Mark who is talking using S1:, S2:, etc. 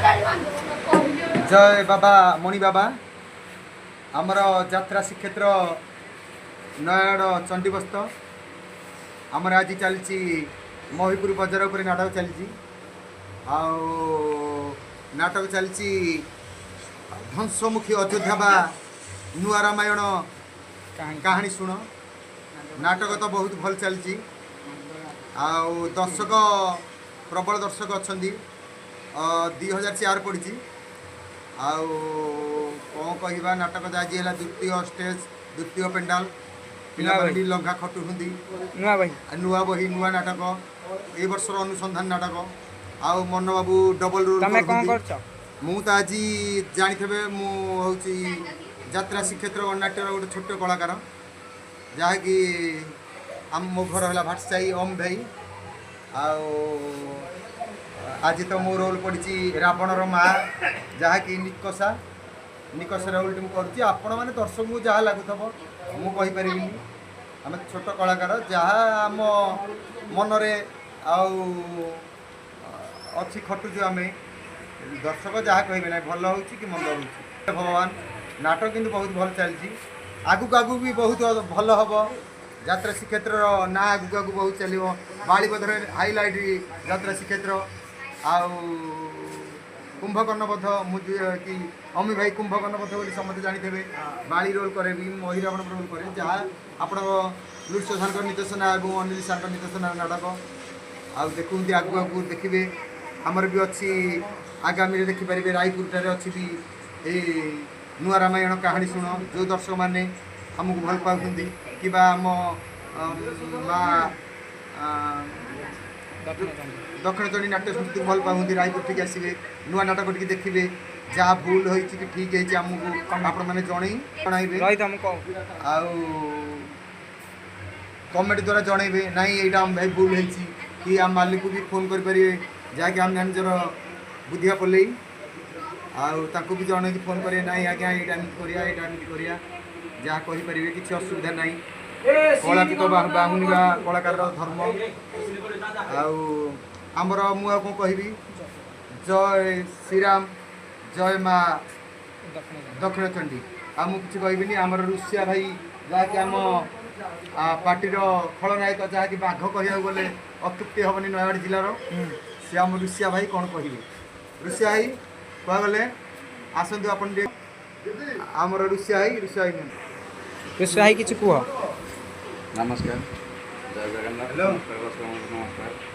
S1: ଜୟ ବାବା ମଣି ବାବା। ଆମର ଯାତ୍ରା ଶ୍ରୀକ୍ଷେତ୍ର ନୟାଗଡ଼ ଚଣ୍ଡୀବସ୍ତ। ଆମର ଆଜି ଚାଲିଛି ମହିପୁର ବଜାର ଉପରେ ନାଟକ ଚାଲିଛି। ଆଉ ନାଟକ ଚାଲିଛି ଧ୍ୱଂସମୁଖୀ ଅଯୋଧ୍ୟା ବା ନୂଆ ରାମାୟଣ କାହାଣୀ ଶୁଣ। ନାଟକ ତ ବହୁତ ଭଲ ଚାଲିଛି ଆଉ ଦର୍ଶକ ପ୍ରବଳ ଦର୍ଶକ ଅଛନ୍ତି। 2000 ଚେୟାର ପଡ଼ିଛି। ଆଉ କ'ଣ କହିବା, ନାଟକ ତ ଆଜି ହେଲା ଦ୍ୱିତୀୟ ଷ୍ଟେଜ୍, ଦ୍ୱିତୀୟ ପେଣ୍ଡାଲ। ପିଲାମାନେ ବି ଲଙ୍ଘା ଖଟୁଛନ୍ତି।
S2: ନୂଆ ବହି।
S1: ନୂଆ ବହି, ନୂଆ ନାଟକ, ଏଇ ବର୍ଷର ଅନୁସନ୍ଧାନ ନାଟକ। ଆଉ ମନବାବୁ ଡବଲ ରୋଲ୍।
S2: ତମେ କ'ଣ କରୁଛ?
S1: ମୁଁ ତ ଆଜି ଜାଣିଥିବେ, ମୁଁ ହେଉଛି ଯାତ୍ରା ଶ୍ରୀକ୍ଷେତ୍ର ଗଣନାଟ୍ୟର ଗୋଟେ ଛୋଟ କଳାକାର, ଯାହାକି ଆମ ମୋ ଘର ହେଲା ଭାଟସାହି ଓମ୍ ଭାଇ। ଆଉ ଆଜି ତ ମୋ ରୋଲ୍ ପଡ଼ିଛି ରାବଣର ମା, ଯାହାକି ନିକଷା ନିକଷା ରୋଲ୍ଟି ମୁଁ କରୁଛି। ଆପଣମାନେ ଦର୍ଶକଙ୍କୁ ଯାହା ଲାଗୁଥିବ ମୁଁ କହିପାରିବିନି। ଆମେ ଛୋଟ କଳାକାର, ଯାହା ଆମ ମନରେ ଆଉ ଅଛି ଖଟୁଛୁ ଆମେ। ଦର୍ଶକ ଯାହା କହିବେ, ନାହିଁ ଭଲ ହେଉଛି କି ମନ୍ଦ ହେଉଛି ଭଗବାନ। ନାଟକ କିନ୍ତୁ ବହୁତ ଭଲ ଚାଲିଛି, ଆଗକୁ ଆଗକୁ ବି ବହୁତ ଭଲ ହେବ। ଯାତ୍ରା ଶ୍ରୀକ୍ଷେତ୍ରର ନାଁ ଆଗକୁ ଆଗକୁ ବହୁତ ଚାଲିବ। ବାଳିପଦରେ ହାଇଲାଇଟ୍ ଯାତ୍ରା ଶ୍ରୀକ୍ଷେତ୍ର। ଆଉ କୁମ୍ଭକର୍ଣ୍ଣବଧ, ମୁଁ କି ଅମି ଭାଇ କୁମ୍ଭକର୍ଣ୍ଣବଧ ବୋଲି ସମସ୍ତେ ଜାଣିଥିବେ। ବାଳି ରୋଲ୍ କରେ ବି, ମହିରାବଣ ରୋଲ୍ କରେ। ଯାହା ଆପଣଙ୍କ ଲୁର୍ସ ସାର୍ଙ୍କ ନିର୍ଦ୍ଦେଶନା ଏବଂ ଅନିଲ ସାର୍ଙ୍କ ନିର୍ଦ୍ଦେଶନା ନାଟକ। ଆଉ ଦେଖନ୍ତି, ଆଗକୁ ଆଗକୁ ଦେଖିବେ। ଆମର ବି ଅଛି, ଆଗାମୀରେ ଦେଖିପାରିବେ। ରାୟପୁରଠାରେ ଅଛି ବି ଏଇ ନୂଆ ରାମାୟଣ କାହାଣୀ ଶୁଣ। ଯେଉଁ ଦର୍ଶକମାନେ ଆମକୁ ଭଲ ପାଉଛନ୍ତି କିମ୍ବା ଆମ ମା ଦକ୍ଷିଣଚଣ୍ଡୀ ନାଟ୍ୟ ସଂସ୍କୃତିକୁ ଭଲ ପାଉଛନ୍ତି, ରାୟପୁର ଟିକେ ଆସିବେ, ନୂଆ ନାଟକ ଟିକେ ଦେଖିବେ। ଯାହା ଭୁଲ ହେଇଛି କି ଠିକ୍ ହେଇଛି ଆମକୁ ଆପଣମାନେ ଜଣାଇବେ।
S2: ରହିଥା, ମୁଁ କହୁ।
S1: ଆଉ କମେଣ୍ଟ ଦ୍ୱାରା ଜଣାଇବେ, ନାଇଁ ଏଇଟା ଆମ ଭାଇ ଭୁଲ ହେଇଛି କି। ଆମ ମାଲିକକୁ ବି ଫୋନ୍ କରିପାରିବେ, ଯାହାକି ଆମ ମ୍ୟାନେଜର ବୁଦ୍ଧିଆ ପଲେଇ। ଆଉ ତାଙ୍କୁ ବି ଜଣେଇକି ଫୋନ୍ କରିବେ, ନାଇଁ ଆଜ୍ଞା ଏଇଟା ଏମିତି କରିବା, ଏଇଟା ଏମିତି କରିବା, ଯାହା କହିପାରିବେ, କିଛି ଅସୁବିଧା ନାହିଁ। କଳାକୁ ତ ବାହୁନିବା କଳାକାରର ଧର୍ମ। ଆଉ ଆମର ମୁଁ ଆଉ କ'ଣ କହିବି? ଜୟ ଶ୍ରୀରାମ, ଜୟ ମା ଦକ୍ଷିଣ ଚଣ୍ଡୀ। ଆଉ ମୁଁ କିଛି କହିବିନି। ଆମର ରୁଷିଆ ଭାଇ, ଯାହାକି ଆମ ପାର୍ଟିର ଖଳନାୟକ, ଯାହାକି ବାଘ କହିବାକୁ ଗଲେ ଅତ୍ୟୁକ୍ତି ହେବନି ନୟାଗଡ଼ ଜିଲ୍ଲାର, ସେ ଆମ ରୁଷିଆ ଭାଇ କ'ଣ କହିବେ? ରୁଷିଆ ଭାଇ କୁହାଗଲେ ଆସନ୍ତୁ ଆପଣ ଟିକେ। ଆମର ରୁଷିଆ ଭାଇ, ରୁଷିଆ ଭାଇ ନିଅନ୍ତୁ।
S2: ରୁଷିଆ ଭାଇ, କିଛି କୁହ।
S3: ନମସ୍କାର, ଜୟ ଜଗନ୍ନାଥ।
S1: ହ୍ୟାଲୋ।
S3: ନମସ୍କାର।